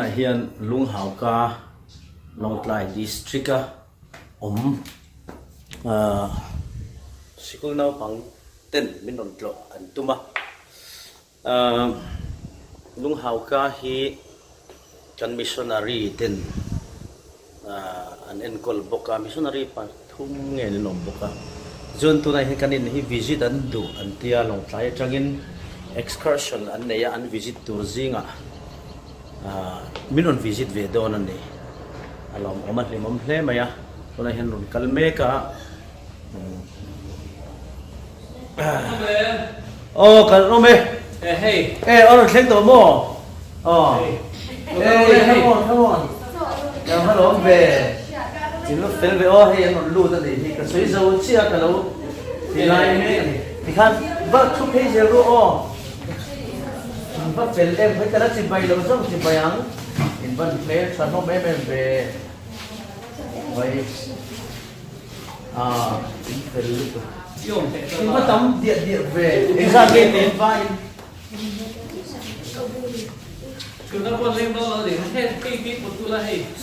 Tunah hian Lunghauka Lawngtlai District a awm ahh sikul naupang ten min rawn tlawh an tum a. Ahh Lunghauka hi kan missionary ten ahh an enkawl bawk a, missionary pathum nge an awm bawk a. Tichuan tunah hian kan in hi visit an duh an tia Lawngtlai atangin excursion an nei a, an visit tur zingah ahh min rawn visit ve dawn a ni. A lawmawm a hlimawm hle mai a, tunah hian rawn kal mek a. Aw kan awm e. Eh hei. Eh aw rawn thleng tawh maw? Aw. Eh come on come on. Kan va lawm ve. In va fel ve aw hei an rawn lut a nih hi ka sawi zo chiah ka lo ti lai mek a ni. Tikhan va thu phei zel ru aw. In va fel em hei ka la chibai lo zawng chibai ang. In van hmel tha hlawm em em ve. Vai. Ah, in fel lutuk. In va tam diah diah ve. Engzat nge te in va in.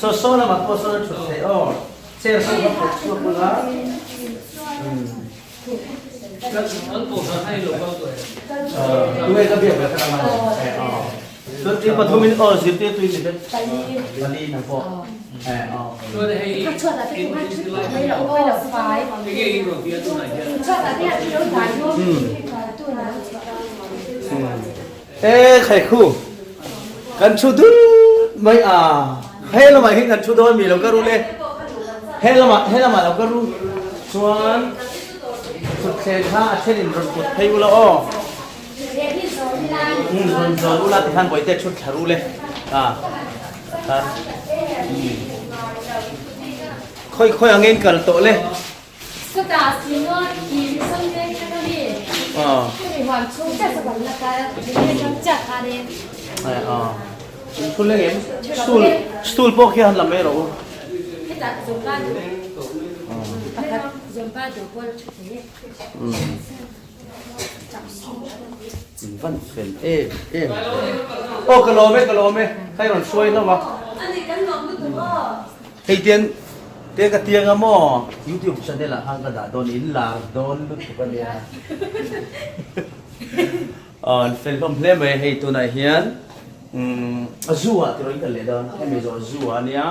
Saw saw lamah pawh sawn a thut theih aw. Chair sawn va pawt chhuak ula. Tunge ka biak ve kha anga eh aw. Chuan tin pathumin aw zirtirtu in ni vek. Pali nang pawh eh aw. Eh khai khu kan thu dut mai a he lamah hian kan thu dawn mi lo ka ru le he lamah he lamah lo ka ru chuan thutthleng kha a then in rawn put phei ula aw rawn zawn ula tikhan bawihte thut thla ru le a khan khawi khawi angin kal tawh le. Stool stool pawh khi han la mai rawh u. In van fel em em aw ka lawm e ka lawm e ka rawn hruai hlauh a hei tiang te ka tiang a maw youtube channel ah khan ka dah dawn in lar dawn lutuk a nia aw an fel hlawm hle mai hei tunah hian umm a zu ah tiraw in kan leh dawn hemi zawh zu ah ania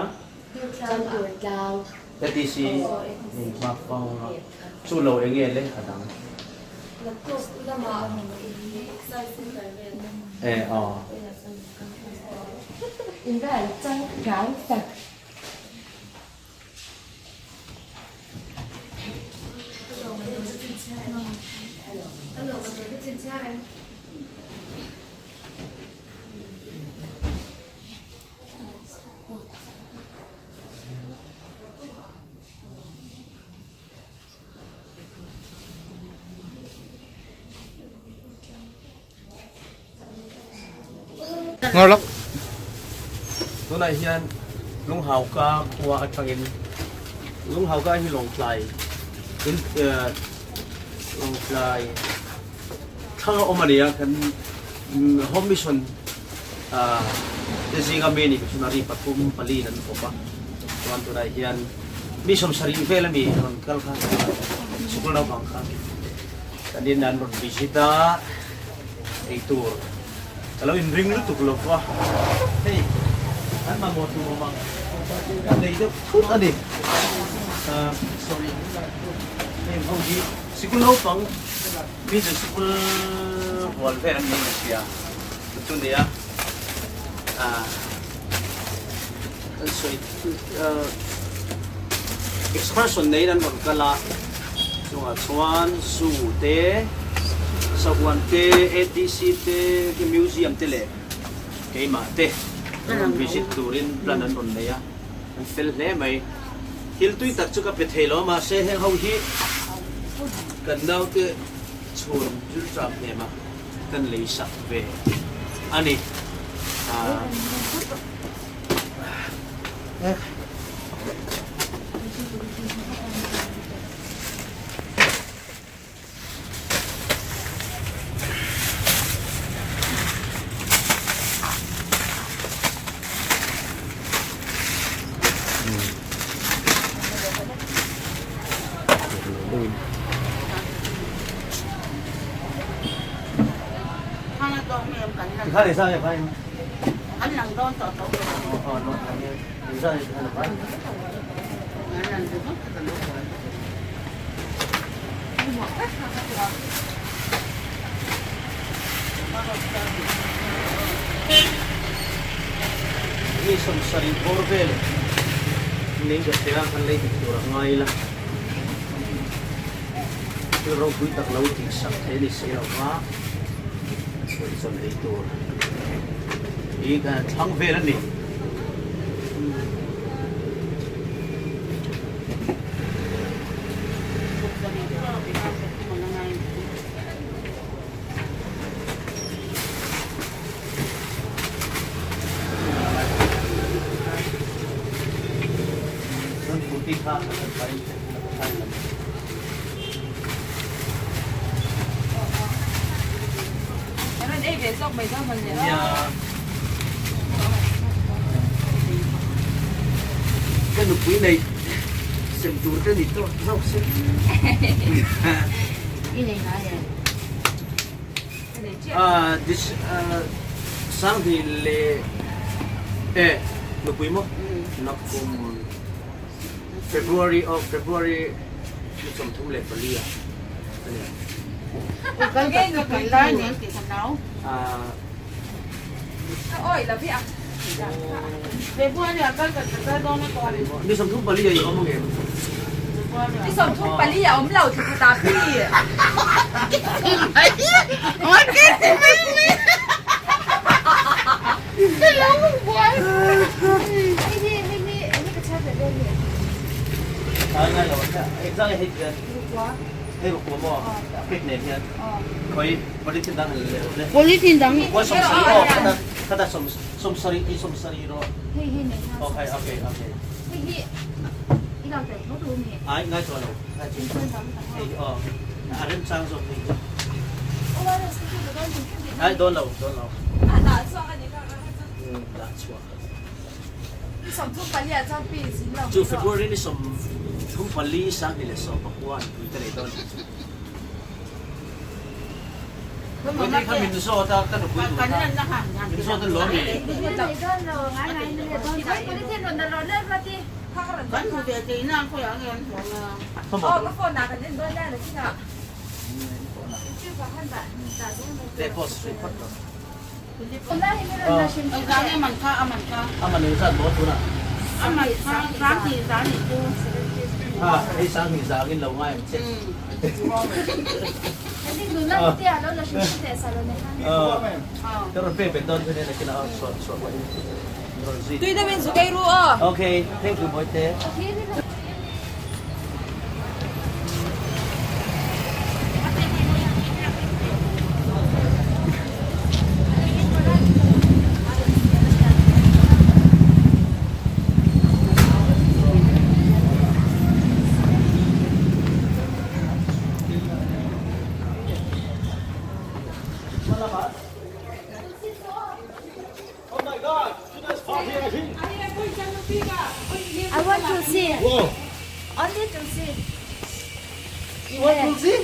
ATC in hma fang a chu lo eng nge le a dang e aw Ngawr lawk. Tunah hian Lunghauka khua atangin Lunghauka hi Lawngtlai in Lawngtlai thlang a awm a ni a kan Home Mission te zinga mi ni missionary pathum pali in an kawp a chuan tunah hian mi sawmsarih vel ami rawn kal kha sikul naupang kha kan in an rawn visit a eitur ka lo inring lutuk lo va hei an mamawh tur awm ang ka nei deuh thut a ni sorry heng ho hi sikul naupang Mi chu sikul hual vel an nei sia chu chu nia ah kan sawi excursion neiin an rawn kal a chungah chuan zoo te sahuan te ATC te khi museum te leh keimah te an rawn visit turin plan an rawn nei a an fel hle mai. Thil tui tak chu ka pe thei lo a, mahse heng ho hi kan naute chhun thil tram hnem a kan lei sak ve a ni. Tikhan engzah nge vai? An lang dawn tawh tawh lo. Aw aw lang e. Engzah nge tikhan a vai? An lang ringawt kha ka lo buai. Mi 70 bawr vel niin ka hria kan lei dik tur a ngai ila. Thil ropui tak lo tih sak thei a ni si lo va, sawi chawn ei tur hi kan thlang vel a ni. Chuan kurti kha kan paih Ka nupui nei sem tur te ni tawh zawk se. Sanghnih leh e nupui maw nakum. February oh February ni 34 ah a ni. Ni 34 ah i awm ang em? Ni 34 a awm lo thla khat ah pi. Polythene dang. Chu February ni 34 2019 an pui ka nei dawn tih chu. Vawini kha min zawt a ka nupui tur kha min zawt a lawm i. A man engzat maw tunah? Ha, hei 20,000 in lo ngai ang che. Ka rawn pek bet dawn chu nia nakinah aw chhuah chhuah pahin rawn zui. Tui deuhin zu kei ru aw. Okay, thank you Bawihte. I want to see. Only to see. You want to see?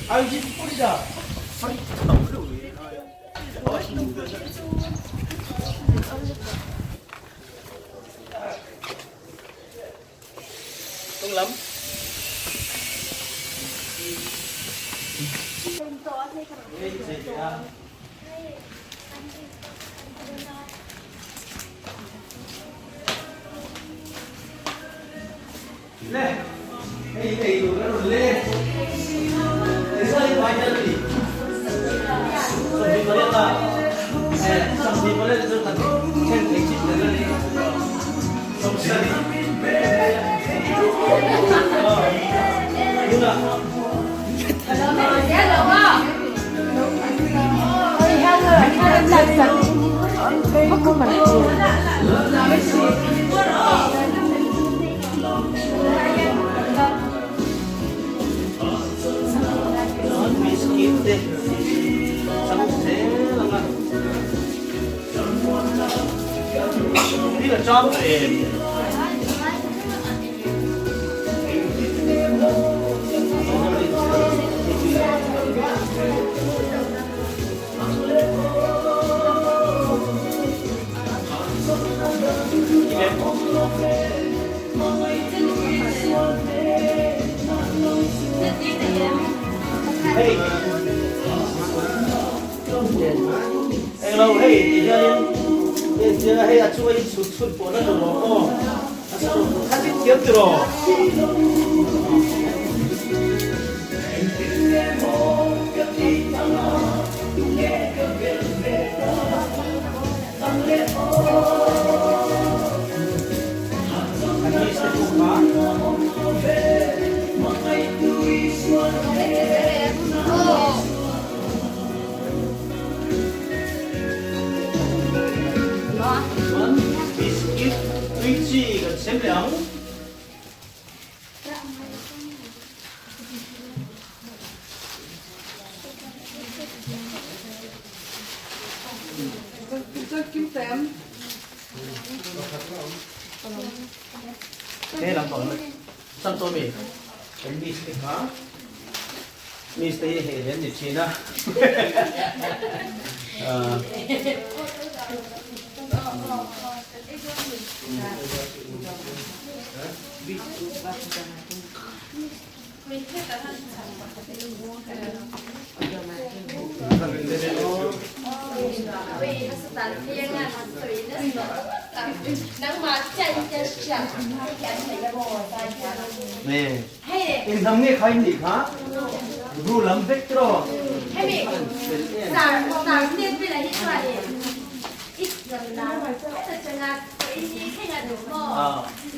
아 여기 뿌리다. Tung lắm. Le, hei ei tur a rawn le. Engzah hi vai tel a ni. 28 a, eh 28 chu kan then thei chit tel a ni. 70. Aw, tunah. Chuan biscuit te chang zel ang a. Thil a chang em? Hei englo hei ti hianin entir a hei a chunga in chhut chhut pawh na tur awm aw a chhut kha chit thiam tiraw. Chuan biscuit tui chi kan sem leh ang. He lampang chang tawh mi kan miss te kha miss te hi hei len ni thin a. In hnam nge kha in nih kha Bru lam vek tiraw. Ka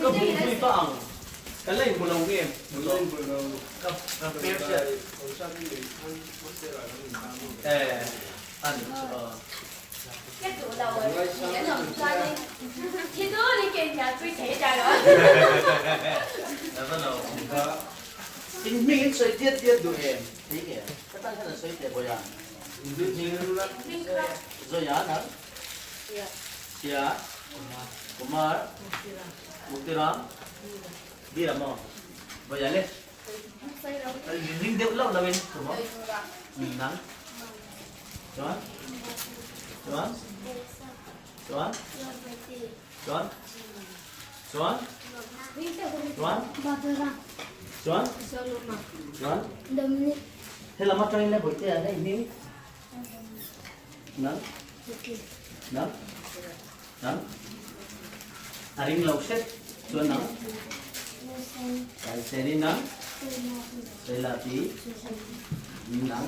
bu pui pa ang. Kan la inhmu lo nge? Hmu lo. Ka ka hmel hriat. Eh, a nih chu aw. In hming in sawi diat diat duh em? Thei nge? Ka tan hian an sawi teh bawi a. Zoya nang? Sia. Kumar. Muktiram. Bira maw? Bawi le. Ring deuh loh loin tumaw? Nang. Chuan? Chuan? Chuan? Chuan? Chuan? Chuan? Chuan? Chuan? Helam atangin le bawihte ah hei hming. Nang? Nang? Nang? A ring lo hret. Chuan nang? Kaiseri nang? Selati? Nang?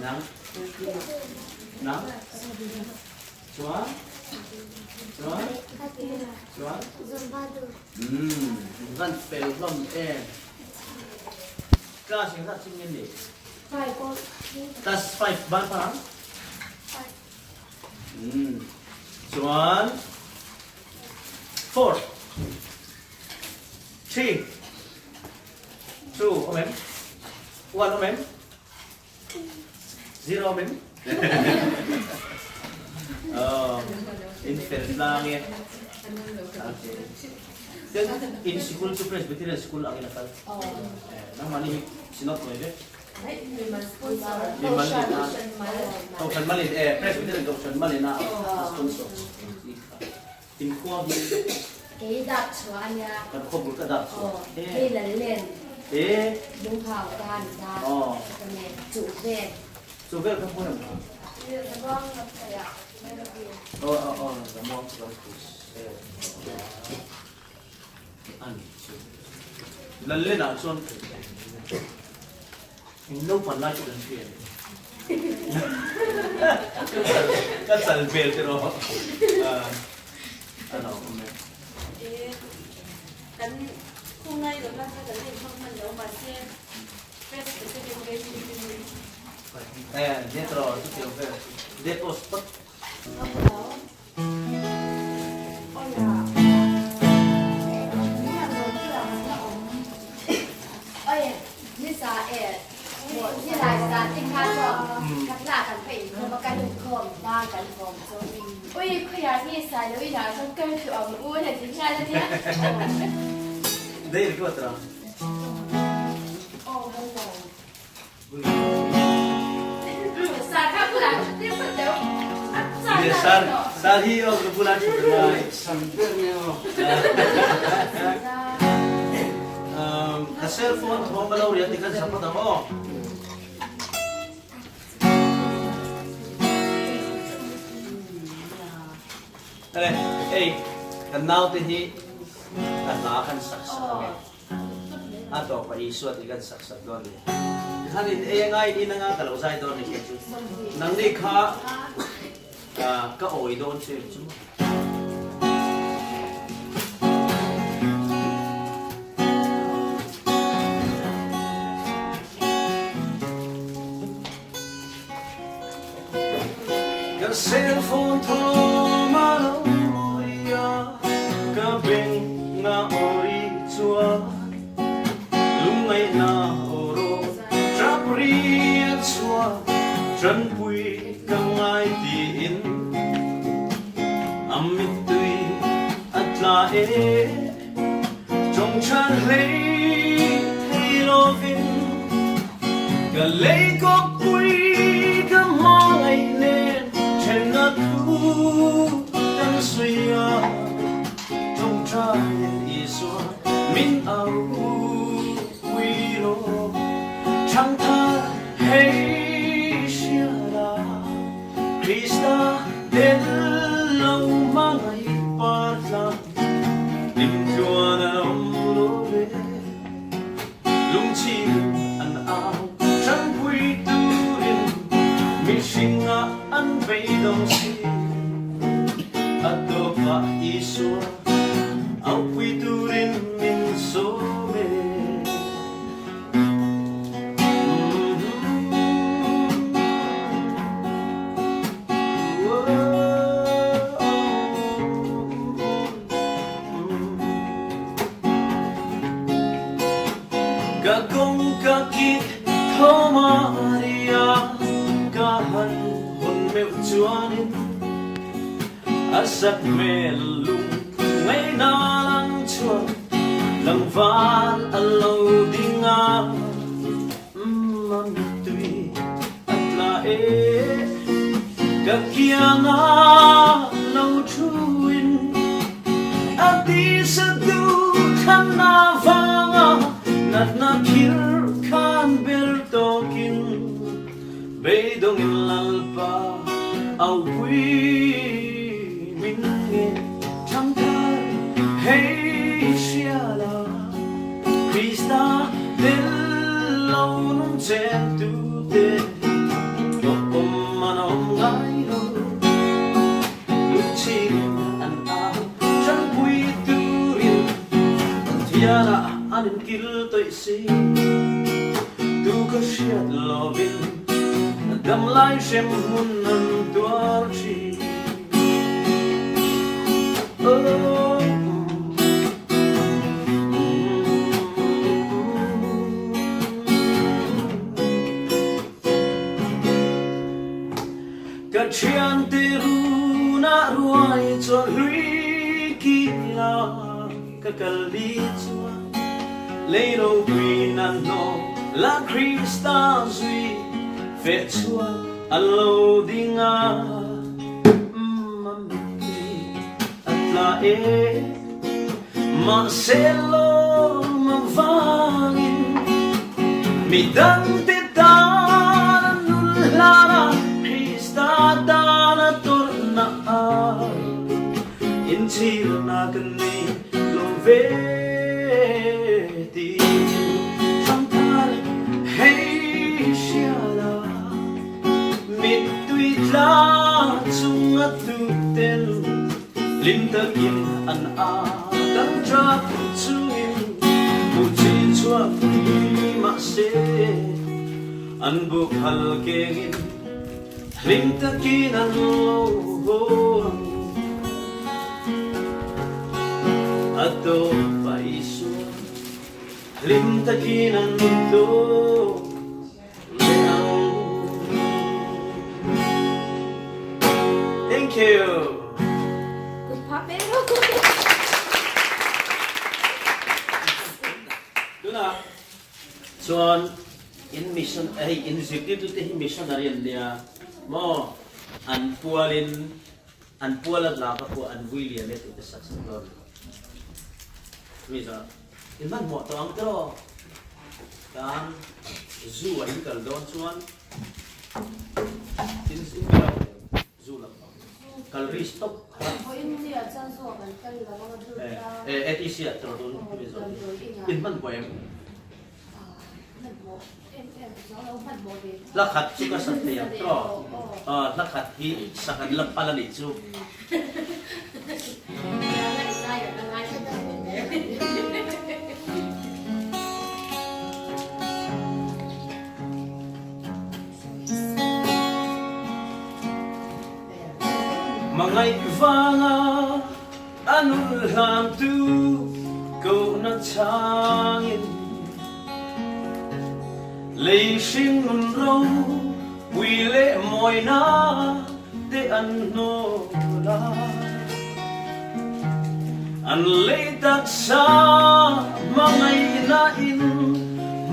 Nang? Nang? Chuan? Chuan? Chuan? Van fel hlawm em. Class engzat chin nge ni? Class 5 ban parang? Chuan 4 3 2 awm em? 1 awm em? 0 awm em? Oh, in fel tlang e. Okay. Then in sikul chu Presbyterian school angin a kal. Nangmahni hi Synod mai vek. Mimal in a Kohhran mal in e Presbyterian Kohhran mal in a sponsor in khua hi Kei dap chhuah a nia. Kan khua bul ka dap chhuah. Hei lal len. E. Lung hau ka ni ta. Ka ne chuh vel. Chuh vel ka hmun ang. Zamuang lam thei ah. Aw aw aw zamuang chu kan khus. A ni chu. Lallen ah chuan in naupan lai chu kan hria ni. Ka chal vel te rawh. A lo awm e. Kan khungai lo na kha kan inhmang hman lo mahse press specific Eh, net rawh chu tiang vel. Dead aw spot. Dei ri kuat ra. Sar hi o ka bula chu lai. Ka cell phone thawm ka lo riat ti khan sapat ang aw. Ale, hei kan naute hi ka hla kan sak sak ange. A tawpah Isua tih kan sak sak dawn ni. Tikhan in ei anga in in anga ka lo zai dawn ni kei chu. Nangni kha ka awi dawn che chu. Ka cellphone thawm a lo ri a, ka beng nga aw ri chuan lungngaihna aw rawh tap ri a chhuak tanpui ka ngai tiin a mittui a tla e. Tawngthan hlei thei lovin ka lei kawppui ka hmangaih nen thenna thu kan sawi a, tawngthain Isua min au pui rawh, thangthar hei hriat a Krista tel lo hmangaih par tlang. Limtluan an awm lo ve, lungchhin an au ṭanpui turin mihring ah an beidawng si. A tawpah Isua aupui turin min sawm e. Ka kawngka kik tho Maria ka han hawn meuh chuanin a sat hmel lung ngaihna lang chuan tlangval a lo ding a. A mittui a tla e, ka kianga lo thuin a tisa duh thlanna vanga natna khir khan ber tawkin beidawngin Lalpa aupui min nge thangthar hei hriala. Krista tel lo nung chen tu te Tawp awm an awm ngai lo Lungchhin an au Tanpui turin Thianah an inkil tawih si Tu ka hriat lovin Damlai hrem hmun an tuar thin Oh. Ka thiante runah ruai chuan hlui kila ka kal li chuan lei ropui nan hnawh la Krista zui feh chuan a lo ding a Mamittui a tla e. Mahse lawm avangin midangte tan a nun hlan a, Krista tan a tawrhna a inchhirna kan nei lo ve tiin thangthar hei hriat a mittui tla chung a tuten Hlim takin an a kan ṭap chungin hmuh chhuak ni mahse an bu phal kengin hlim takin an lo haw ang. A tawp a Isua hlim takin an tawp leh ang. Thank you. Tunah chuan in mission hei in zirtirtute hi missionary an nia maw an pualin an pual a hla ka pawh an vui lian e tih te sak sak dawn mi za in hmanhmawh tawh ang tiraw tan zoo a in kal dawn chuan in in mi lo zu lam pang. Kal risk tawp kha. Eh ATC ah tawrh dawn mi zawk in hman pawh em? Hla khat chu ka sat thei ang tawh. Hla khat hi sak an la phal a nih chu. Mangaih vanga a nun hlantu kohna changin lei hring nun ro pui leh mawina te an hnawl a. An lei taksa hmangaihna in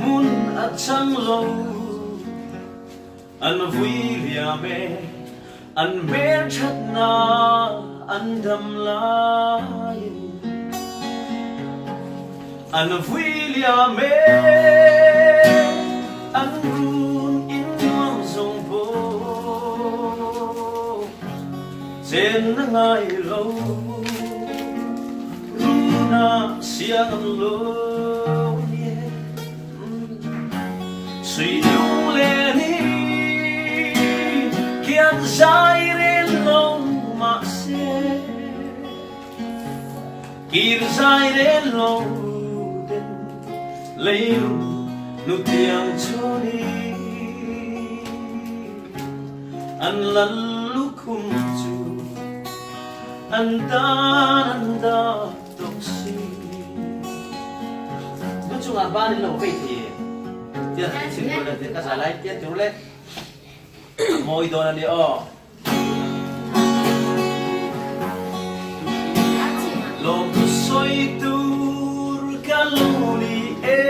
hmun a chang lo. An vui liam e, an hmelthatna an dam laiin. An vui liam e, an run in nuam zawng pawh chenna ngai lo, runa siang an lo ni e. Sui lung le ni kian zai rel lo mahse kir zai rel lo ten leilung nu tiang chawni an lal lukhum chu an tan an dah Tawk si. Nu chungah ban in lo vei thei e. Tia thil tur le ka zai lai tia tur le. A mawi dawn a ni aw. Lawmthu sawi tur ka lo ni e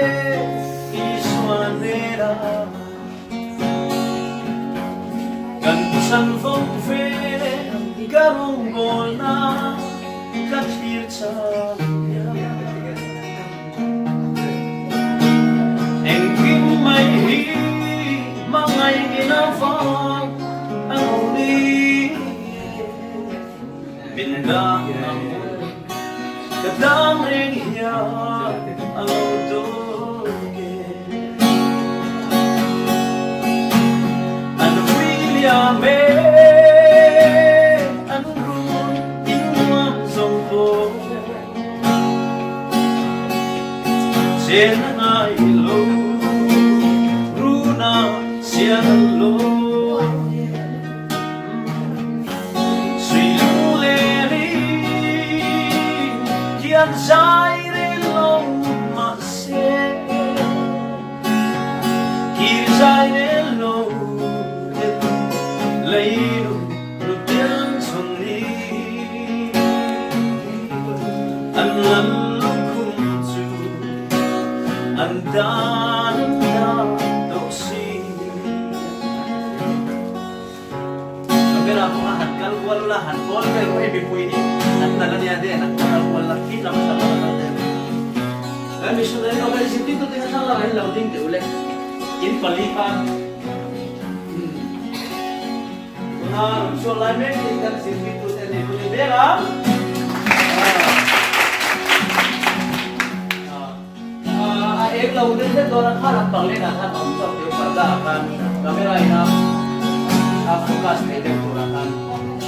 Isua hnenah. Kan chanvo ve ka rawngbawlna ka thlir chang hian engkim mai hi hmangaih in a vang a lo ni min dang ang ka dam reng hian a lo tawk e. An vui liam e, an run in nuam zawng pawh chen a ngai lo, runa sian an lo. Sui lung le ri hian zai rel lo mahse kir zai rel lo ten leilung nutiang chhun ni an lal lukhum chu an dan an dah tawh si. Camera pawh a han kal kual la, han kawl vel pawh hei mipui hi an nal a nia de, han kal kual la khi lam lam a kal tel. Kan missionary organization ti tute kha thlang lakah hian lo ding teh ule, in pali khan tuna rawn chhuak lai mek hi kan zirtirtute an ni pawh ni mek a. A eng lo deuh hlek dawn a, kha lampang lenah khan awm chauh teu parda ah khan camera in a a focus thei deuh turah khan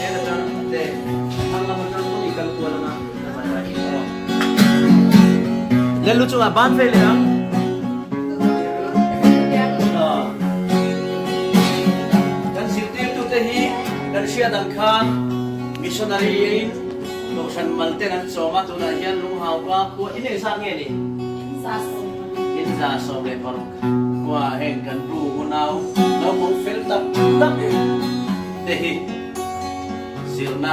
en atang te thlang lam atang pawh i kal kual anga a zai lai hi aw. Lelu chungah ban ve leh ang. Kan zirtirtute hi kan hriat ang khan missionary in Kohhran mal ten an chawm a, tunah hian Lunghauka khua in engzat nge ni? 116 khua heng kan ru unau naupang fel tak tak te hi zirna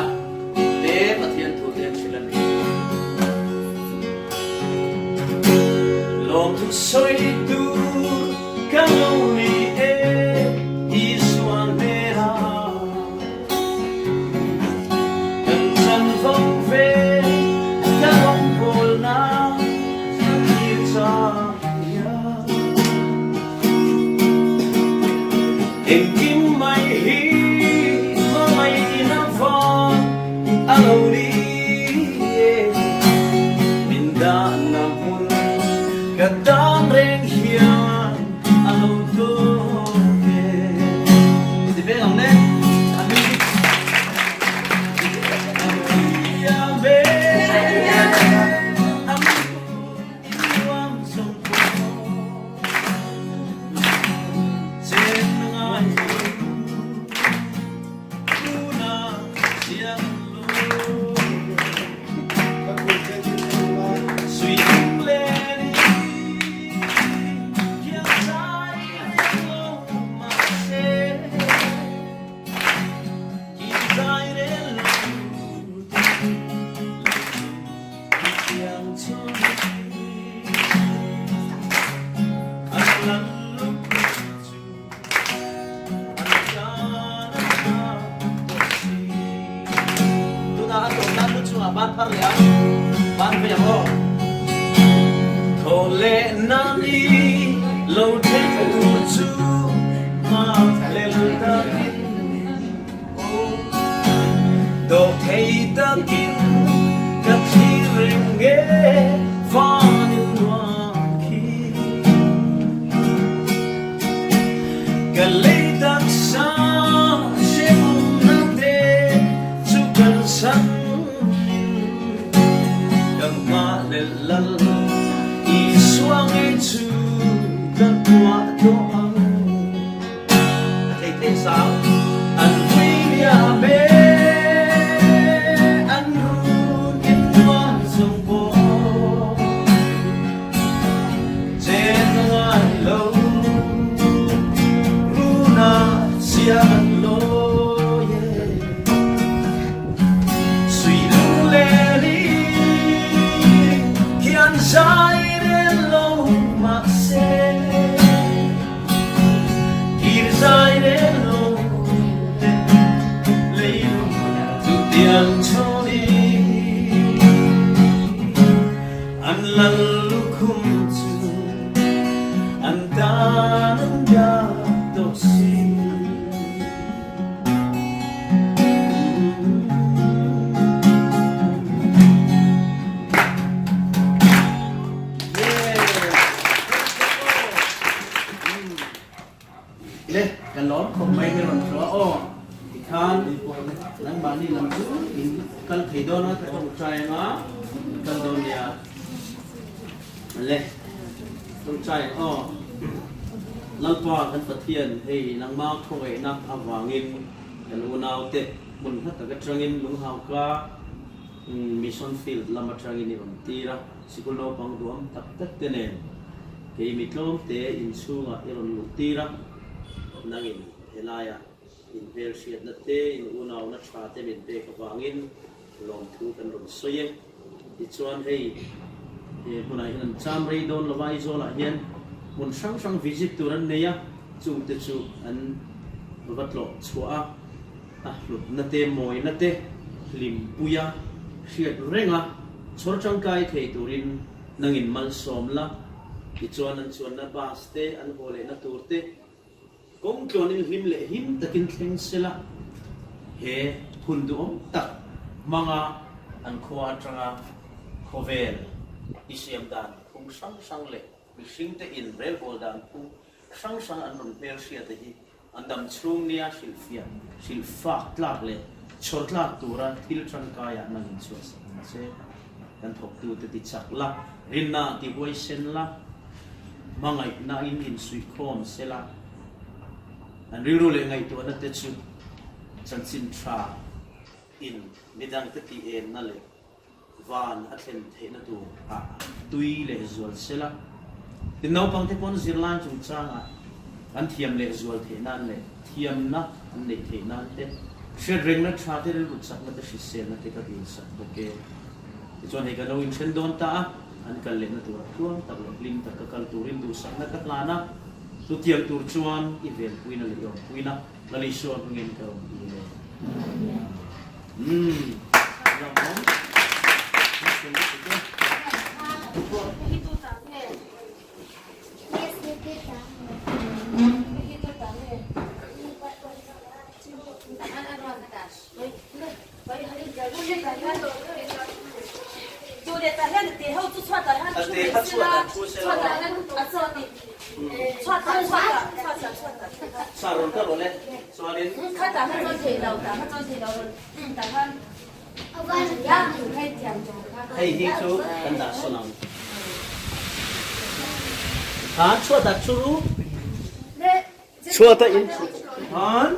te Pathian thu te an hrilh a ni. Lawmthu sawi tur ka lo ni e Isua hnenah. Kan chanvo ve ka rawngbawlnak thil caah Engkim mai hi hmangaih in a vang. lo ni min dahna hmun ka tan reng hian a lo tawk e. Ti veng ang le a music. Dawhthei takin ka thlir reng e van in nuam khi. Ka lei taksa hrehawmna te chu kalsan in ka nghahhlelh lal Isua ngei chu ka kuah tawh ang. A thei thei sang an vui liam e an run in nuam zong pawh chen a ngai lo run ah siang an lawi e sui lunglen in khian zai rel lo mahse Kir zai rel lo te leilung chu tiang chawni an lal lukhum chu an tan an dak tawh si. Le kan lawm khawp mai ni rawn thua aw tikhan nangmahni lam chu in kal thei dawn a ka tawngtai anga kal dawn nia le tawngtai aw Lalpa kan Pathian hei nangma khawngaihna avangin kan unaute hmun hla tak atangin lunghauka Mission field lam atangin i rawn tir a. Sikul naupang duam tak tak te nen kei mi tlawm te inchhungah i rawn luh tir a, nangin helaiah in hmelhriatna te, in unauna tha te min pek avangin lawmthu kan rawn sawi e. Tichuan hei he hmunah hian an cham rei dawn lova, Aizawlah hian hmun hrang hrang visit tur an nei a, chungte chu an va tlawh chhuah a. A hlutna te, mawina te hlimpuia hriat renga chhawr tangkai thei turin nangin malsawm la, tichuan an chuanna bus te, an haw lehna tur te kawng tluanin hlim leh him takin thleng sela, he hun duhawm tak hmanga an khua atanga khawvel i siam dan phung hrang hrang leh mihringte inrelbawl dan phung hrang hrang an rawn hmelhriat a hi An dam chhung nia hrilhfiah, hrilhfak tlak leh chhawr tlak tura thil tangkaiah nang inchhuahsak ang che. Kan thawktute ti chak la, rinna ti huaisen la, hmangaihna in insuihkhawm se la, an rilru leh ngaihtuahna te chu chanchin tha in midangte tih enna leh van a thlen theihna tur ah tui leh zual se la, tin naupangte pawn zirlai chungchangah an thiam leh zual theih nan leh thiamna an neih theih nan te, hriatrengna tha te, rilru chakna te, hriselna te ka dilsak bawk e. Tichuan hei ka lo inthen dawn ta a, an kal lehna turah tluang tak leh hlim tak ka kal turin duhsakna ka hlan a, chutiang tur chuan i venpuina leh i awmpuina Lal Isua hmingin ka rawn dil e. Umm. Sa rawn ka rawn e chuanin hei hi chu kan dah sawn ang. Khan chhuatah chu Chhuata in chhut khan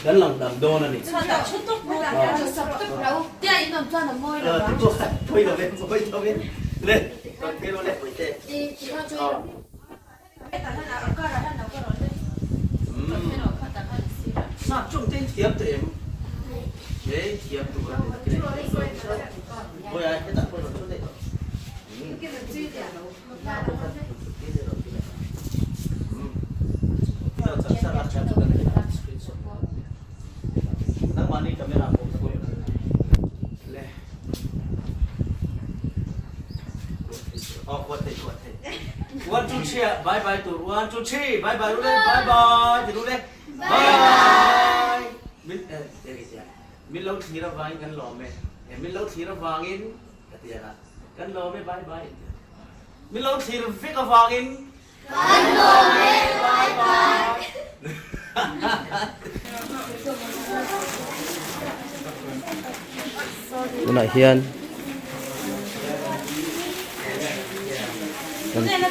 kan lang dang dawn a ni. Chhuata chhut tawp maw? Tia in awm chuan a mawi lo ang. Pawi lo ve, pawi lo ve. Le, rawn phei rawh le, pawi te. Sap chung te in thiam teh em? He in thiam tur a ni nakin a in thiam lo. Pawi a, hetah pawh rawn chhut daih tawh. One two three bye bye tur one two three bye bye rule bye bye ti rule bye min min lo thlir avangin kan lawm e min lo thlir avangin ka ti a Kan lawm e bye bye in ti a. Min lo thlir vek avangin. Kan lawm e bye bye. Tunah hian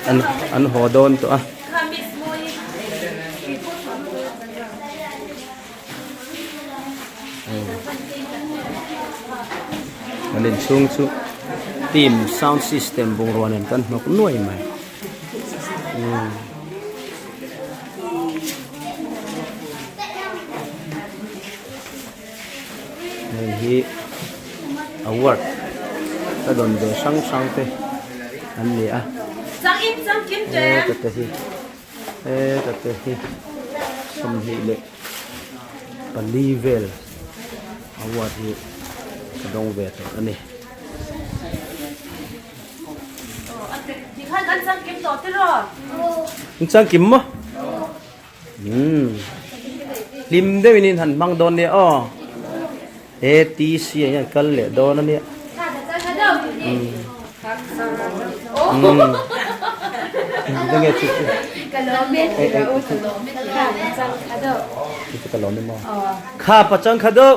an an haw dawn tawh a. Kan inchhung chu team sound system bungrua nen kan hnawk nuai mai umm. Hei hi award ka dawn ve hrang hrang te an ni a heta te hi. Heta te hi 24 vel award hi ka dawng ve tawh a ni. In chang kim maw? Umm hlim deuhin in han hmang dawn nia aw. ATC ah hian kal leh dawn a nia. Enge chu chu. Ka lawm e maw. Kha pa chang kha deuh.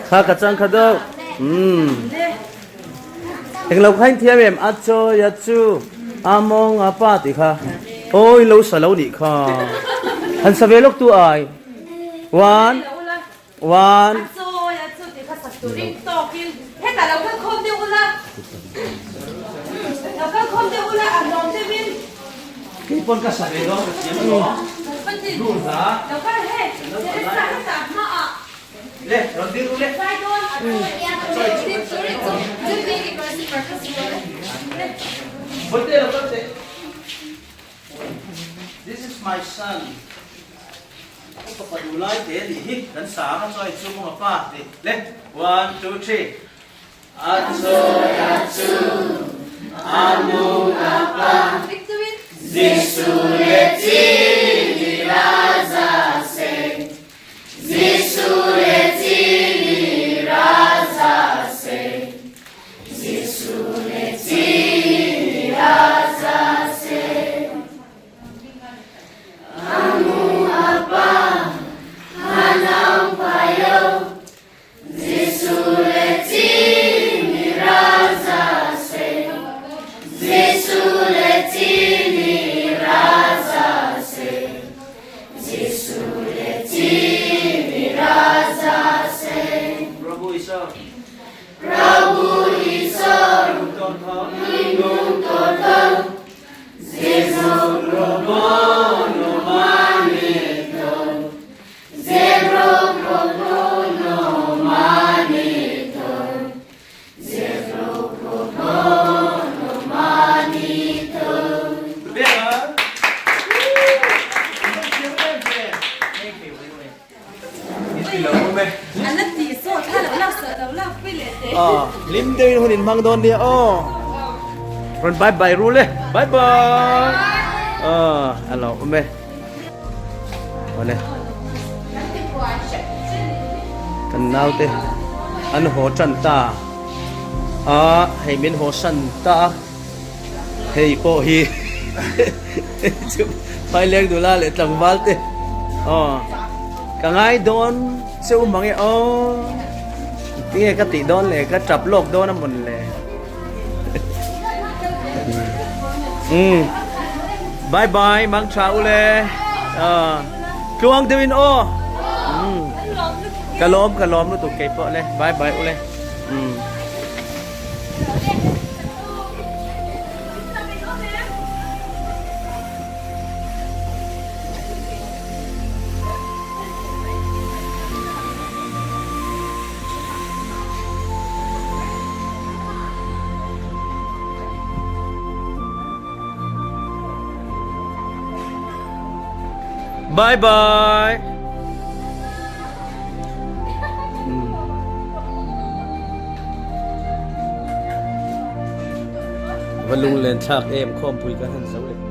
Kha ka chang kha deuh. Englo kha in thiam em a chawi a chu a mawng a pa tih kha. Awi lo sa lo nih kha. Han sa ve lawk tu ai. One, one. Kei pawn ka sa ve dawn ka thiam alawm. Nu hla. Le, rawn ding ru le. Bote lo kal teh. This is my son. Ka fapa duh lai te a nih hi. Kan sang a chawi chu maw pa ti le. One, two, three. A chawi a chu a nu a pa Jisu le chi ni raza seng Jisu le chi ni raza seng Prabhu Isa. Hlim deuhin hun in hmang dawn nia aw. Rawn bye bye ru le. Bye bye. A lo awm e. Awle. Kan naute. An haw tan ta a, hei min haw san ta a, hei pawh hi chu Phaileng nula leh tlangval te aw ka ngai dawn che u mang e aw tinge ka tih dawn le ka tap lawk dawn a mawn le umm bye bye mang tha u le aw tluang deuh in aw umm. Ka lawm ka lawm lutuk kei pawh le bye bye ule umm. Bye bye. Va lunglen thlak em khawmpui kan han zo le.